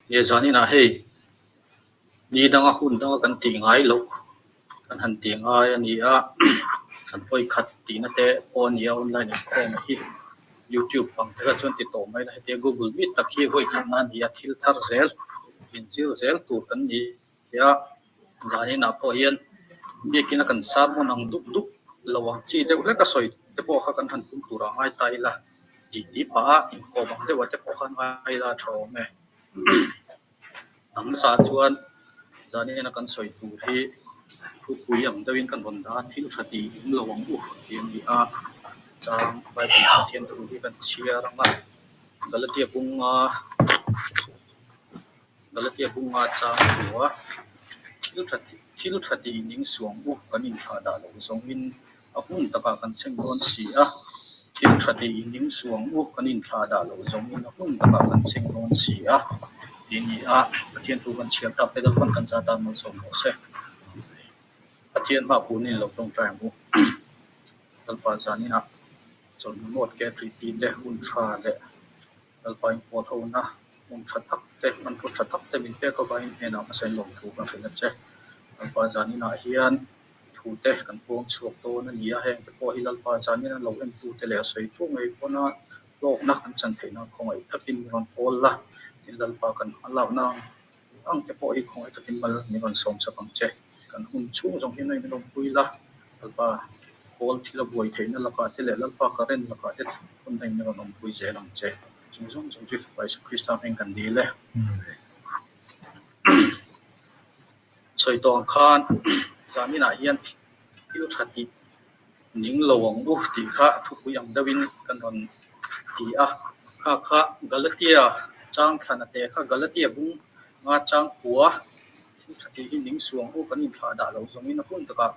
Nge zaninah hei ni danga hun danga kan tih ngai loh kan han tih ngai a ni a, kan pawi khat tihna te pawh a ni a online inkhawm hi youtube ang te kha chuan ti tawh mai la hetia google meet tak hi vawi khatna a ni a thil thar zel inzir zel tur kan ni a zaninah pawh hian biakina kan sermon ang dup dup lo ang chi deuh hlek a sawi te pawh kha kan han tum tur a ngai ta ila tih tih pah a inkhawm ang deuh ah te pawh khan ngai ila a tha awm e. A hmasa chuan zanin a kan sawi tur hi thupui ang deuhin kan rawn dah a, thil tha tih awm lo ang u tih a ni a, chang Bible Pathian thu hi kan chhiar ang a, Galatia bunga Galatia bunga chang thu a, thil tha thil tha tih ning suang u kan inthlah dah loh zawngin A hun takah kan seng dawn si a, thil tha tih in ning suang u, kan inthlah dah loh zawngin a hun takah kan seng dawn si a, tih a ni a, Pathian thu kan chhiar tak te Lalpan kan zat tan malsawm rawh se. Pathian hma punin lo tawngtai ang u. Lalpa zaninah chawlhnu nawt ke tih tih te hun tha leh Lalpa inpawl hona hmun tha tak te, hmanrua tha tak te min pek avangin hnenah hmasa in lawmthu kan hrilh a che. Lalpa zaninah hian thu te kan puang chhuak dawn a ni a, heng te pawh hi Lalpa zanin a lo entu te leh a sawitu ngei pawna hlawkna kan chan theih nan khawngaih takin min rawn pawl la, tin Lalpa kan hma lakna ang ang te pawh hi khawngaih takin mal min rawn sawm chak ang che. Kan hun chhung zawng hian a in rawn pui la, Lalpa kawl thil a buai theihna lakah te leh Lalpa current lakah te hun a in rawn awmpui zel ang che. Chung zawng zawng chu Fapa Isua Krista hming kan dil e. Sawi tawh ang khan zaninah hian thil tha tih ning lo ang u tih kha thupui ang deuhin kan rawn ti a. Kha kha Galatia chang thlana te kha Galatia bung nga chang kua thil tha tih hi ning suang u kan inthlah dah loh zawngin a hun takah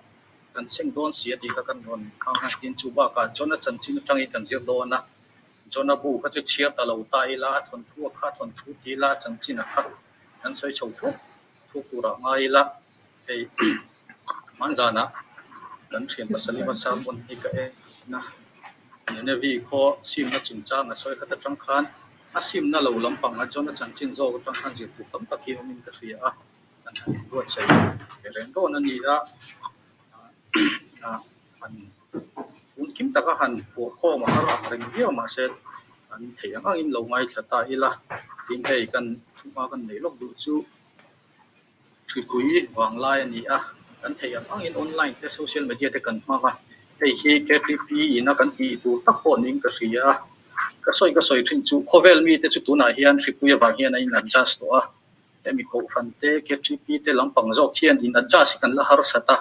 kan seng dawn si a tih kha kan rawn hmang a. Tin chu bakah Jona chanchin atangin kan zir dawn a. Jona bu kha chu chhiar ta lo ta ila a thawnthu a kha thawnthu ti ila a chanchin a kha kan sawi chho thuk. Thu turah ngai ila hei hmanzanah kan thian pasaliva sermon hi ka en a, Ninevi khaw simna chungchang a sawi khat atang khan a simna lo lampang a Jona chanchin zawk atang khan zirtur tam tak hi awmin ka hria a, kan han inbuatsaih ve reng dawn a ni a, han hun kim taka han puahkhawm a har ang reng viau mahse an theih ang angin lo ngaithla ta ila tin hei kan thuhma kan neih lawk duh chu Hripui vang lai a ni a, kan theih ang angin online te social media te kan hmang a, hei hi KTP ina kan tih tur tak pawh niin ka hria a, ka sawi ka sawi thin chu khawvel mite chu tunah hian hripui avang hian a in adjust tawh a, hemi kohhran te KTP te lampang zawk hian in adjust hi kan la harsat a,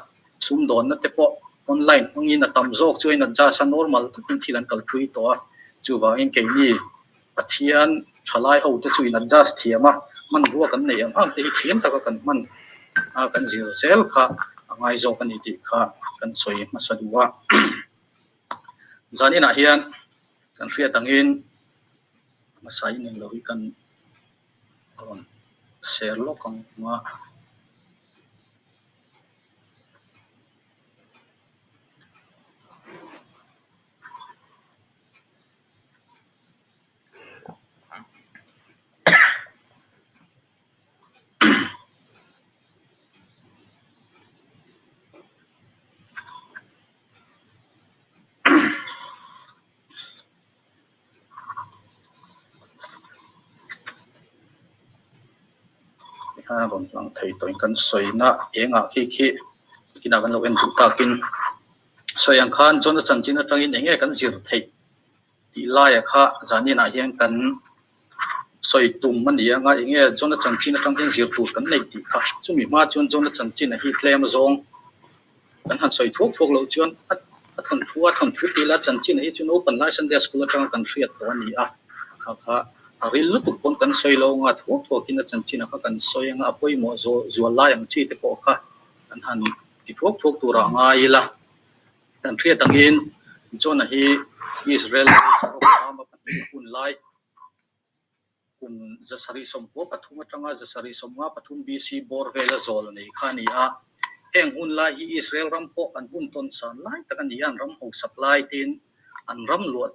sumdawnna te pawh online hmangin a tam zawk chu a in adjust a, normal takin thil an kalpui tawh a, chuvangin keini Pathian thalai ho te chu in adjust thiam a, hmanrua kan neih ang ang te hi thiam taka kan hman a kan zir zel kha a ngai zawk a ni tih kha kan sawi hmasa duh a. Zaninah hian kan hriat angin hmasa in englo hi kan rawn share lawk ang a. A rawn lang thei tawhin kan sawina engah khi khi kinah kan lo en duh takin sawi ang khan Jona chanchin atangin eng nge kan zir theih Tih laiah kha zaninah hian kan sawi tum a ni ang a, enge Jona chanchin atang hian zir tur kan neih tih kha. Chumi hma chuan Jona chanchin a hi tlem zawng kan han sawi thuak thuak loh chuan a thawnthu a thawnthu tih la chanchin a hi chu naupang lai Sunday school atanga kan hriat tawh a ni a, kha kha a ril lutuk pawn kan sawi lo anga thuak thuakin a chanchin a kha kan sawi anga a pawimawh zual lai ang chi te pawh kha kan han ti thuak thuak turah ngai ila. Kan hriat angin Jonah hi Israel Jeroboama pahnih hun lai kum 793 atanga 753 BC bawr vela zawl nei kha a ni a. Heng hun lai hi Israel ram pawh an hun tawn san lai tak a ni a, an ram hausak lai tin an ram luah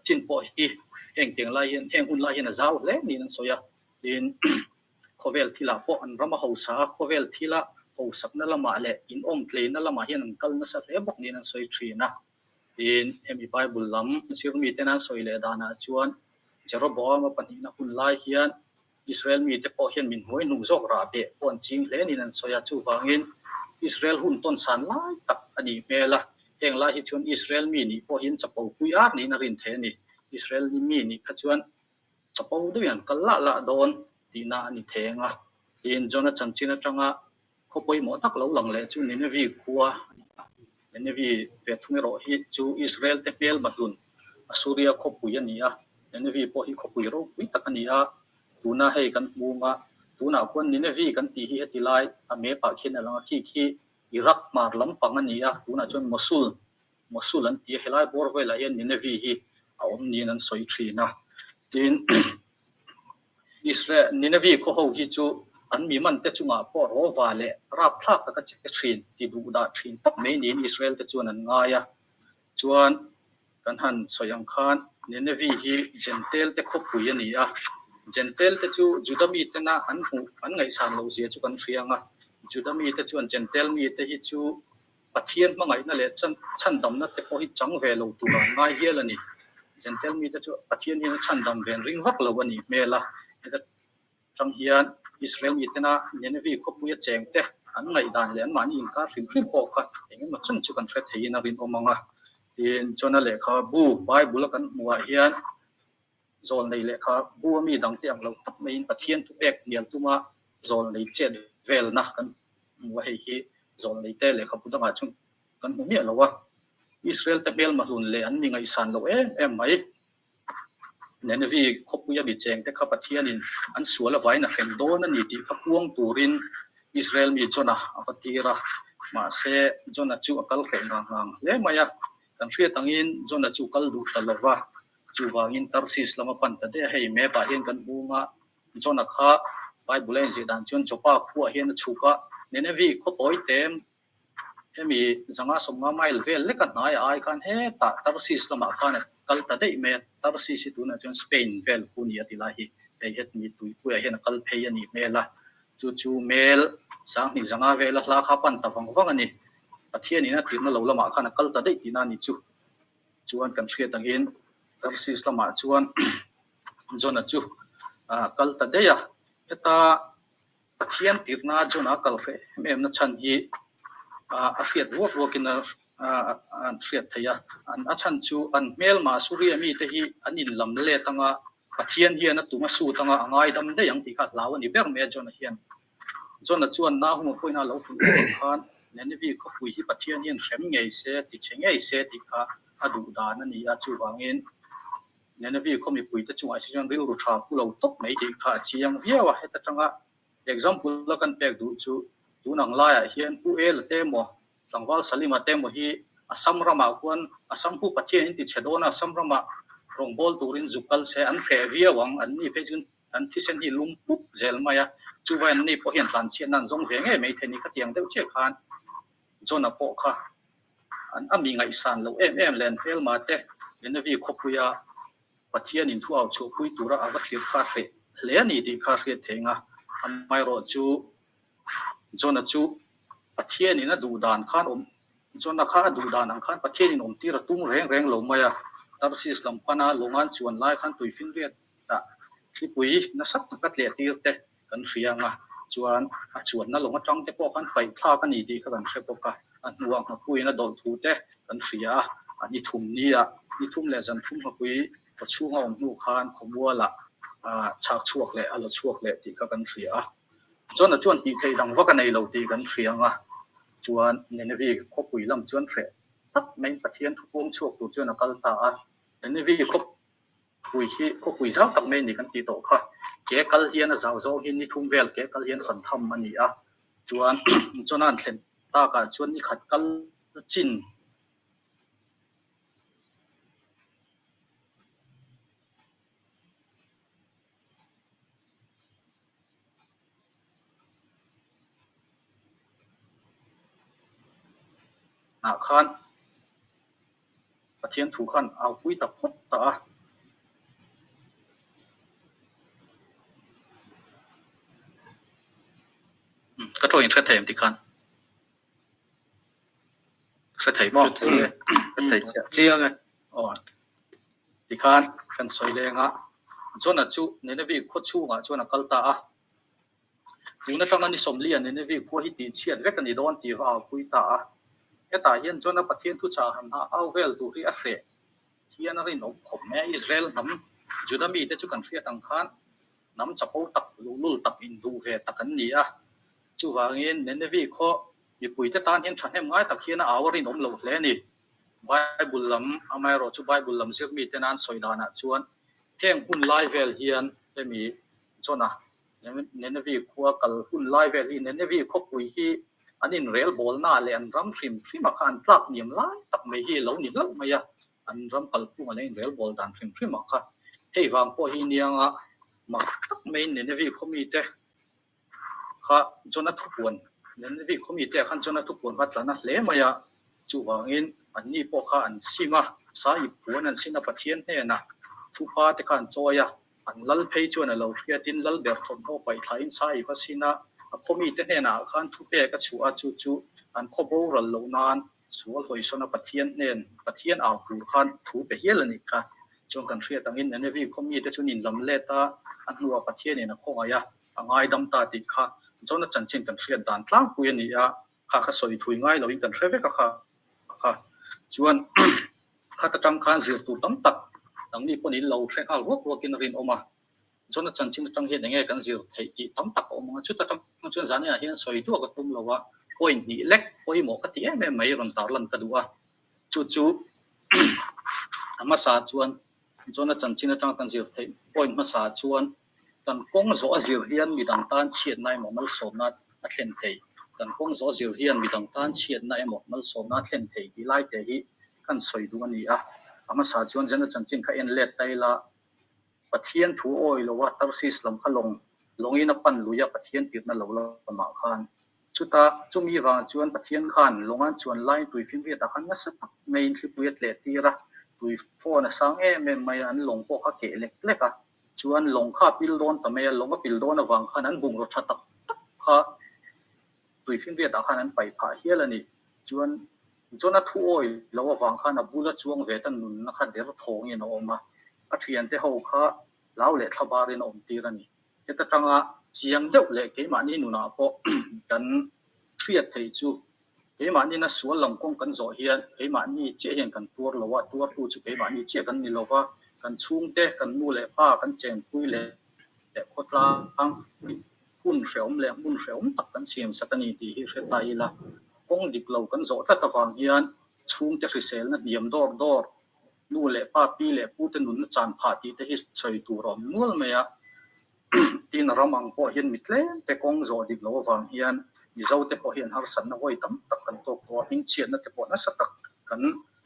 chin pawh hi heng tiang lai hian heng hun lai hian a zau hle niin an sawi a. Tin. Khawvel thilah pawh an ram a hausa a, khawvel thila hausakna lamah leh inawmtleina lamah hian an kal nasa hle bawk niin an sawi thin a. Tin, hemi Bible lam zirmiten an sawi leh danah chuan Jeroboama pahnihna hun lai hian Israel mite pawh hian min hnuai hnung zawk rah beh pawh an ching hle niin an sawi a, chuvangin Israel hun tawn san lai tak a nih hmel a, heng lai hi chuan Israel mi nih pawh hian chapo pui ar niin a rin theih a ni. Israel mi nih kha chuan chapo deuhin an kal lah lah dawn tihna a ni thei ang a, tiin Jona chanchin atanga khaw pawimawh tak lo lang leh chu Ninevi khua a ni a. Ninevi ve thung erawh hi chu Israel te hmel mahlun Assuria khawpui a ni a, Ninevi pawh hi khawpui ropui tak a ni a, tuna hei kan hmung a, tunah khuan Ninevi kan tih hi heti lai a map ah khian a lang a, khi khi Iraq hmar lampang a ni a, tunah chuan Mosul Mosul an ti a, helai bawr velah hian Ninevi hi a awm niin an sawi thin a, tin Israel Ninevi khaw ho hi chu an mi man te chungah pawh rawva leh rapthlak taka che thin ti duh dah thin tak mai niin Israel te chuan an ngai a, chuan kan han sawi ang khan Ninevi hi Jentail te khawpui a ni a, Jentail te chu Juda mitena an hmuh an ngaihsan loh zia chu kan hria ang a, Juda mite chuan Jentail mite hi chu Pathian hmangaihna leh chhandamna te pawh hi chang ve lo tur an ngai hial a ni. Jentail mite chu Pathian hian a chhandam ve an ring vak lo a nih hmel a. Heta tang hian Israel mitena Nineveh khawpuia cheng te an ngaihdan leh anmahni inkar hrim hrim pawh kha eng emaw chen chu kan hre theiin a rinawm ang a. Tin, Jona lehkhabu Bible a kan hmuhah hian Zawlnei lehkha bu a mi dangte ang lo tak maiin Pathian thupek hnial tuma zawlnei chet velna kan hmu a, hei hi zawlnei te lehkhabu dangah chuan kan hmu miah lo a. Israel te hmel mahlun leh an mi ngaihsan loh em em mai. Nineveh khawpuia mi chengte kha Pathianin an sual avain a hrem dawn a ni tih kha puang turin Israel mi Jonah a va tir a, mahse Jonah chu a kal hreh ngang ngang hle mai a. Kan hriat angin Jonah chu kal duh ta lo va, Chuvangin Tarsis lama pan ta daih a, hei map ah hian kan hmung a, Jona kha Bible a inziah dan chuan Joppa khuaah hian a chhuk a, Nineveh khaw tawi tem hemi zanga sawmnga mile vel leka hnaiah ai khan hetah Tarsis lamah khan a kal ta daih mai a, Tarsis hi tunah chuan Spain vel khu ni a ti lai hi hei hetmi tuipuiah hian a kal phei a nih hmel a, chu chu mel sanghnih zanga vela hla kha a pan ta vang vang a ni, Pathianin a tirhna lo lamah khan a kal ta daih tihna a ni chu. Chuan kan hriat angin Tarsis lamah chuan Jona chu a kal ta daih a. Heta Pathian tirhna Jona a kal hreh em em na chhan hi a hriat ruak ruakin a hriat theih a. A chhan chu an hmelma Suria mite hi an inlam let anga Pathian hian a tum a sut anga a ngaidam daih ang tih kha a hlau a ni ber mai a Jona hian. Jona chuan Nahuma pawhin a lo hrilh leh ang khan Nineveh khawpui hi Pathian hian hrem ngei se, tichhe ngei se tih kha a duh dan a ni a, chuvangin Nineveh khaw mipuite chungah hi chuan rilru tha pu lo tawp mai tih kha a chiang viau a. Heta tanga example a kan pek duh chu tun ang laiah hian Pu Ela te emaw Tlangval Salima te emaw hi Assam ramah khuan Assam hu Pathian in tichhe dawn a, Assam ramah rawngbâwl turin zuk kal se an hreh viau ang, an ni phei chuan An thisen hi lum pup zel mai a, chuvai an ni pawh hian tlanchhiatna an zawng ve ngei mai thei ni. Khatiang deuh chiah khan Jona pawh kha an a mi ngaihsan loh em em leh an hmelma te Nineveh khawpuia Pathianin thu au chhuahpui tura a va thlir kha hreh hle a ni tih kha a hriat theih ang a. Amaherawh chu Jona chu Pathianin a duh dan khan awm Jona kha a duh dan ang khan Pathianin awmtir a tum reng reng lo mai a. Tarsis lam pana lawngan chuan lai khan tuifinriat Tah thlipui nasa taka tleh tir te kan hria ang a, chuan a chuanna lawng atang te pawh khan paih thlak a ni tih kha kan hre bawk a, a hnuah nghapuiin a dawlh thu te kan hria a, a ni thum nia ni thum leh zan thum nghapui khaw chhunga awm hnu khan khawmualah chhak chhuak leh a la chhuak leh tih kha kan hria a, chuan a chuan tih theih dang vak a nei lo tih kan hria ang a, chuan Nineveh khawpui lam chuan hreh tak maiin Pathian thu puang chhuak tur chuan a kal ta a, Nineveh khawp. Pui hi khawpui zau tak mai a ni kan tih tawh kha. Ke kal hian a zau zawng hi ni thum vel ke kal hian fan tham a ni a. Chuan chuan an thlen takah chuan ni khat kal chin. Ah khan. Pathian thu khan au pui ta phawt ta a. tawng in hre thei em tikhan? Hre thei maw? Hre thei e. Hre thei chiah. Chiang e. Aw. Tikhan kan sawi leng a, Jona chu Nineveh khaw chhungah chuan a kal ta a. Tun atanga ni 40 a Nineveh khua hi tihchhiat vek a ni dawn tih va aupui ta a. Hetah hian Jona Pathian thuchah han ha au vel tur hi a hreh hian a rinawm khawp mai a. Israel hnam Juda mite chu kan hriat ang khan hnam chapo tak, luhlul tak, induh ve tak an ni a. Chuvangin Nineveh khaw mipuite tan hian thahnem ngai tak hian a au a rinawm lo hle a ni. Bible lam, amaherawhchu Bible lam zir mite nan sawi danah chuan heng hun lai vel hian hemi Jona Nineveh khua kal hun lai vel hi Nineveh khawpui hi an inrelbawlna leh an ram hrim hrim a kha an tlak hniam lai tak mai hi a lo ni hlauh mai a, an ram kalphung a lo inrelbawl dan hrim hrim ah kha hei vang pawh hi nianga mak tak maiin Nineveh khaw mite kha Jona thupuan Nineveh khaw mite ah khan Jona thupuan kha tla na hle mai a, chuvangin anni pawh kha an sim a, Sahib puan an sin a Pathian hnenah thupa te kha an chawi a. An lal phei chuan a lo hriatin lal ber thawmhnaw paih thlain Sahib a sin a, a khaw mite hnenah khan thupek a chhuah a, chu chu an khaw boral loh nan sual hawisawn a Pathian hnen, Pathian au tur khan thu pe hial a nih kha. Chuan kan hriat angin Nineveh khaw mite chu nin lam let a, a hnuah Pathianin a khawngaih a, a ngaidam ta tih kha Jona chanchin kan hriat dan tlangpui a ni a, kha kha sawi thui ngai loin kan hre vek a kha kha chuan khat atang khan zir tur tam tak nangni pawhin in lo hre nghal ruak ruakin a rinawm a, Jona chanchin atang hian enge kan zir theih tih tam tak a awm ang a, chuta tang chuan zaniah hian sawi duak a tum lo a, point hnih lek pawimawh ka ti em em mai rawn tarlan ka duh a, chu chu a hmasa chuan Jona chanchin atang kan zir theih point hmasa chuan Kan kawng zawh a zir hian midang tan chhiatna emaw malsawmna a thlen thei. Kan kawng zawh a zir hian midang tan chhiatna emaw malsawmna a thlen thei tih lai te hi kan sawi duh a ni a. A hmasa chuan Jana chanchin kha en let ta ila, Pathian thu a awi lo a, Tarsis lam kha lawng lawngin a pan lui a, Pathian tirhna lo lamah khan. Chuta chumi vang chuan Pathian khan lawngan chuan laiin tui fimriatah khan nasa tak maiin thlipui a tleh tir a, tui fawn a sang em em mai a, an lawng pawh kha keh lek lek a. Chuan lawng kha a pil dawn ta mai a, lawng a pil dawn avang khan an bungraw tha tak tak kha tui fimriatah khan an paih phah hial a ni. Chuan Jona thu awi lo avang khan a bula chuang ve ta nunna kha der thawngin a awm a, a thiante ho kha hlau leh thlabarin a awm tir a ni. Heta tanga chiang deuh leh keimahni nunah pawh kan hriat theih chu Keimahni na sual lam kawng kan zawh hian keimahni chiah hian kan tuar lo a, tuartu chu keimahni chiah kan ni lo va, kan chhungte, kan nu leh pa, kan chenpui leh khawtlang hun hrehawm leh hmun hrehawm tak kan siam sak a ni tih hi hre ta ila. Kawng dik lo kan zawh tlat avang hian chhungte hriselna hniam dawr dawr, nu leh pa, pi leh pute nunna chan phah tih te hi sawi tur a awm nual mai a. Tin, ram ang pawh hian mi tlem te kawng zawh dik loh avang hian Mizote pawh hian harsatna vawi tam tak kan tawk tawh a, hmingchhiatna te pawh nasa tak kan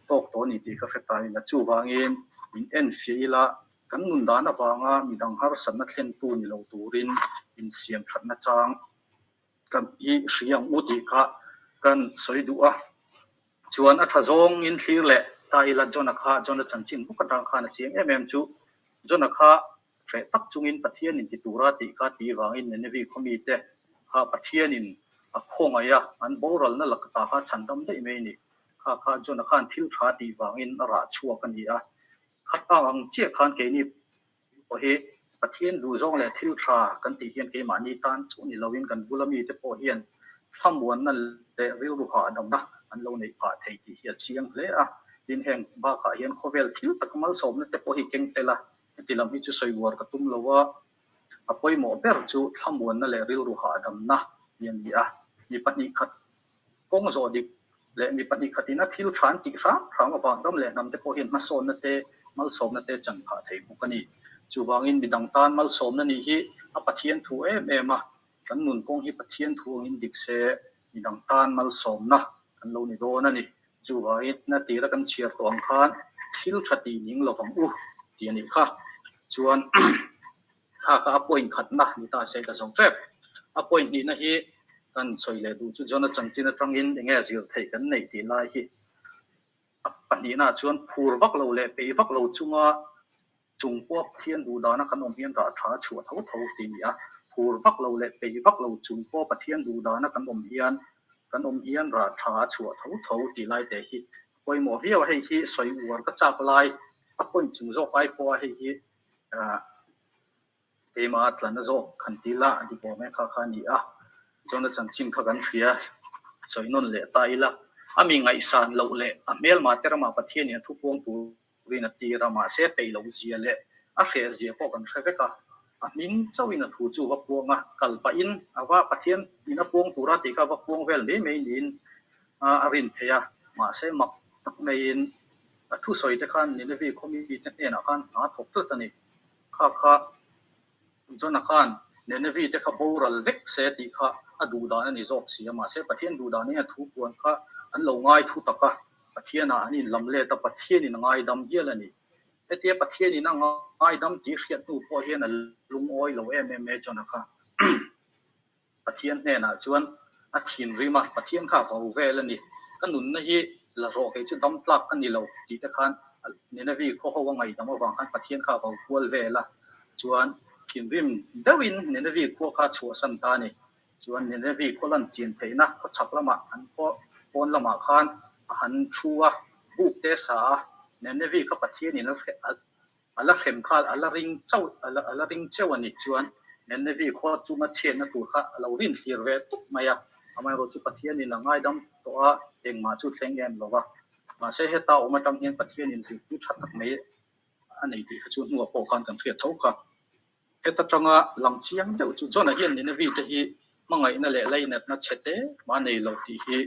tawk tawh a ni tih ka hre ta ila. Chuvangin min enfiah ila, kan nun dan avanga midang harsatna thlentu ni lo turin insiam thatna chang kan hi hria ang u tih kha kan sawi duh a. Chuan a tha zawngin thlir leh ta ila Jona kha, Jona chanchin bawk atang khan a chiang em em chu Jona kha Hreh tak chungin Pathianin ti tura tih kha ti vangin Nineveh khaw mite kha Pathianin a khawngaih a, an boralna lakta kha chhandam daih mai a ni. Kha kha Jona khan thil tha tih vangin a rah chhuak a ni a. Khang ang chiah khan keini pawh hi Pathian duhzawng leh thil tha kan tih hian keimahni tan chu ni loin kan bula mite pawh hian thlamuanna leh rilru hahdamna an lo neih phah thei tih hi a chiang hle a. Tin, heng bakah hian khawvel thil tak malsawmna te pawh hi keng tel a. Heti lam hi chu sawi uar ka tum lo a, a pawimawh ber chu thlamuanna leh rilru hahdamna hi a ni a. Mi 2 khat kawng zawh dik leh mi 2 khat ina thil tha an tih hram hram avang ram leh hnam te pawh hian hmasawnna te, malsawmna te chan phah thei bawk a ni. Chuvangin midang tan malsawmna nih hi a Pathian thu em em a, kan nun kawng hi Pathian thu angin dik se midang tan malsawmna kan lo ni dawn a ni. Chuvangin a tira kan chhiar tawh ang khan thil tha tih ning lo vang u tih a nih kha. Chuan kha kha a point khatna ni ta se ka zo tep. A point hnihna hi kan sawi leh duh chu Jona chanchin atangin enge zir theih kan neih tih lai hi a pahnihna chuan phur vak lo leh peih vak lo chunga Chung pawh Pathian duh dana kan awm hian rah tha a chhuah tho tho tih a ni a. Phur vak lo leh peih vak lo chung pawh Pathian duh dana kan awm hian kan awm hian rah tha a chhuah tho tho tih lai te hi a pawimawh viau a, hei hi sawi uar ka chak lai a point chung zawk ai pawha hei hi keimah a tla na zawk han ti la a ti pawh mai kha kha a ni a, chuan a chanchin kha kan hria sawi nawn leh ta ila a mi ngaihsan loh leh a hmelma te ramah Pathianin a thupuang tur Rin a tir a, mahse peih loh zia leh a hreh zia pawh kan hre vek a. A hming chauhin a thu chu va puang a, kal pahin a va Pathian in a puang tura tih kha va puang vel mai mai niin a rin theih a. Mahse mak tak maiin a thusawi te khan Nineveh khaw mite hnenah khan hna thawk tlat a ni. Kha kha Jona khan Nineveh te kha boral vek se tih kha a duh dan a ni zawk si a, mahse Pathian duh danin a thu puan kha an lo ngai thu tak a, Pathianah an inlam let a, Pathianin a ngaidam hial a ni. Hetia Pathianin a ngaidam tih hriat hnu pawh hian a lungawi lo em em e Jona kha. Pathian hnenah chuan a thinrim a, Pathian kha a vo vel a ni. Ka nunna hi la rawh kei chu dam tlak ka ni lo tih te khan Nineveh khaw ho a ngaihdam avang khan Pathian kha a vo kual vel a, chuan thinrim deuhin Nineveh khua kha a chhuahsan ta a ni. Chuan Nineveh khaw lan chian theihna khaw chhak lamah an khaw pawn lamah khan a han thu a, buk te a sa a, Nineveh kha Pathianin a A la hrem kha a la ring chauh a la ring cheu a nih chuan Nineveh khua chunga chhiatna tur kha a lo rin thlir ve tawp mai a. Amaherawhchu chu Pathianin a ngaidam tawh a, engmah chu thleng em lo va. Mahse heta awm atang hian Pathianin zirtir tha tak mai a nei tih kha chu hnuah pawh khan kan hriat tho kha. Heta tanga lang chiang deuh chu Jonah hian Nineveh te hi hmangaihna leh lainatna chhe te mah nei lo tih hi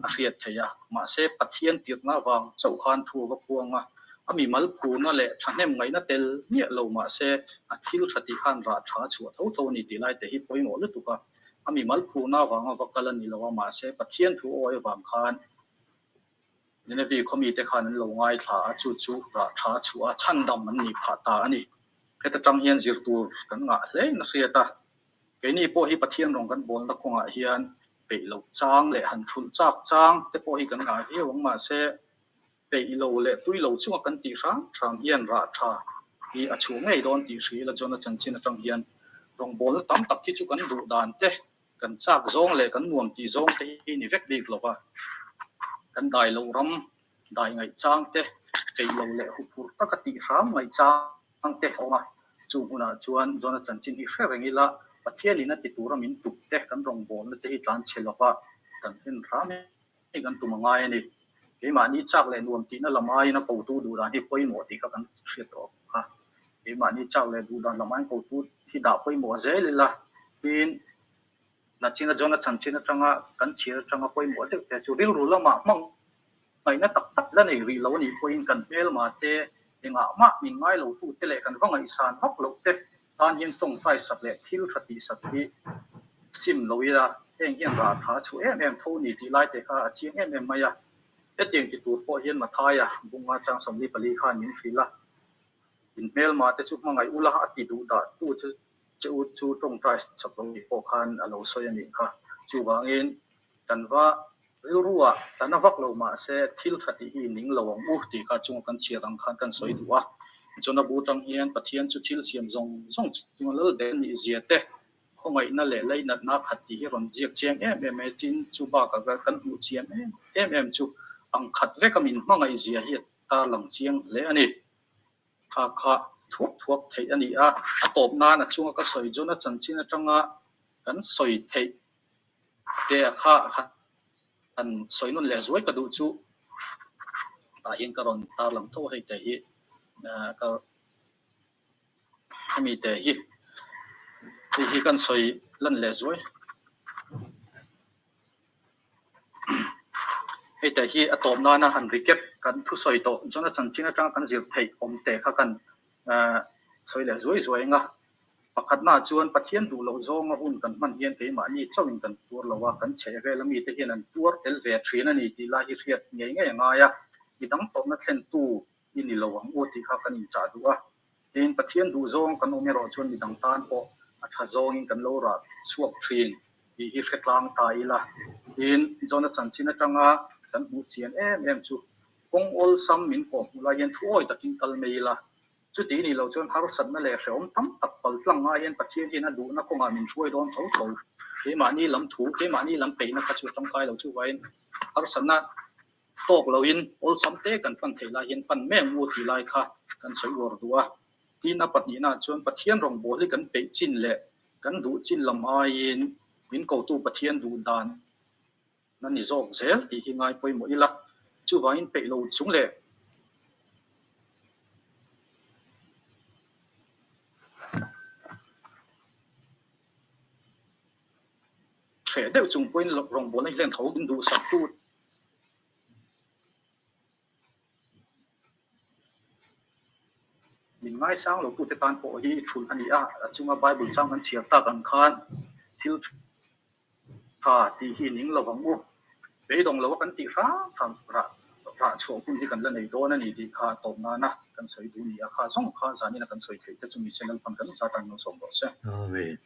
a hriat theih a. Mahse, Pathian tirhna avang chauh khan thu a va puang a, a mimal phurna leh thahnem ngaihna tel miah lo mahse a thil tha tih khan rah tha a chhuah tho tho a ni tih lai te hi pawimawh lutuk a. A mimal phurna avanga va kal a ni lo a, mahse Pathian thu awi avang khan Nineveh khaw mite khan an lo ngaithla a, chu chu rah tha a chhuah a, chhandam an nih phah ta a ni. Heta tang hian zir tur kan ngah hle in a hriat a, keini pawh hi Pathian rawng kan bawlna kawngah hian peih loh chang leh han thulh chak chang te pawh hi kan ngah viau ang mahse peih lo leh tui lo chunga kan tih hrang hrang hian rah tha hi a chhuah ngei dawn tih hria ila chuan a chanchin atang hian rawngbawlna tam tak hi chu kan duh dan te Kan chak zawng leh kan nuam tih zawng te hi ni vek bik lo va, kan dai loh ram dai ngaih chang te, peih lo leh huphurh taka tih hram ngaih chang te a awm a. Chu hmunah chuan Jona chanchin hi hre reng ila, Pathianin a ti tura min tuk te, kan rawngbawlna te hi tlan chhe lova kan en hram hi kan tum a ngai a ni. Keimahni chak leh nuam tihna lam aiin a kotu duh dan hi pawimawh tih kha kan hriat tawh a. Keimahni chak leh duh dan lam aiin kotu hi dah pawimawh zel ila tiin Nachina Jona chanchin atanga kan chhir atanga pawimawh deuh te chu rilru lamah hmang ngaihna tak tak la nei rih lo a nih pawhin kan hmelma te engah mah min ngai lo tu te leh kan va ngaihsan vak loh te tan hian tawngtai sak leh thil tha tih sak hi sim lo ila heng hian rah tha a chhuah em em tho ni tih lai te kha a chiang em em mai a. Hetiang ti tur pawh hian Mathaia bunga chang 44 khan min hrilh a, in hmelma te chu hmangaih ula a ti duh dah tu chu che u chu tawngtai sak lo tih pawh khan a lo sawi a nih kha. Chuvangin kan va rilruah tla na vak lo mahse thil tha tih hi ning lo ang u tih kha chunga kan chhiar ang khan kan sawi duh a. Jona bu tang hian Pathian chu thil siam zawng zawng chunga lal ber nih zia te, khawngaihna leh leinatna khat tih hi rawn ziak chiang em em mai tin chu bakah kan hmuh chian em em chu ang khat veka min hmangaih zia hi a tarlang chiang hle a ni. Kha kha thuak thuak theih a ni a, a tawp nan a chunga ka sawi Jona chanchin atanga kan sawi theih te a kha han sawi nawn leh zuai ka duh chu tah hian ka rawn tarlang tho a hei te hi ka hemi te hi hei hi kan sawi lan leh zuai. Hei te hi a tawp nana han recap kan thusawi tawh chuan a chanchin atanga kan zir theih awm te kha kan sawi leh zuai zuai ang a. Pakhatnaah chuan Pathian duh loh zawnga hun kan hman hian keimahni chauhin kan tuar lo a, kan chhehvel ami te hian an tuar tel ve thin a ni tih lai hi hriat ngei ngei a ngai a, midang tawpna thlentu i ni lo ang u tih kha kan inchah duh a. Tin, Pathian duh zawng kan awm erawh chuan midang tan pawh a tha zawngin kan lo rah chhuak thin tih hi hre tlang ta ila. Tin, Jona chanchin atanga kan hmuh chian em em chu kawng awlsam min kawhhmuh lai hian thuawi takin kal mai ila. Chuti nih loh chuan harsatna leh hrehawm tam tak paltlang ngai hian Pathian hian a duhna kawngah min hruai dawn tho tho. Keimahni lam thu, keimahni lam peihna kha chu a tangkai lo chuvangin harsatna tawk loin awlsam te kan pan theih lai hian pan mek mu tih lai kha kan sawi uar duh a. Tin, a pahnihnaah chuan Pathian rawngbâwl hi kan peih chin leh kan duh chin lam aiin min kotu Pathian duh dan a ni zawk zel tih hi ngai pawimawh ila, chuvangin peih lo chung leh hreh deuh chung pawhin rawngbâwlna hi hlen tho in duhsaktu. Min ngaisang lo tute tan pawh hi thulh a ni a, a chunga Bible chang kan chhiar tak ang khan thil tha tih hi ning lo vang u. Beidawng lo a kan tih hrang hrang rah rah chhuah hun hi kan la nei dawn a ni tih kha tawp nana kan sawi duh ni a, kha zawng kha zanina kan sawi theih te chu Michelle Lalpan kan zat a an lo sawm rawh se. Amen.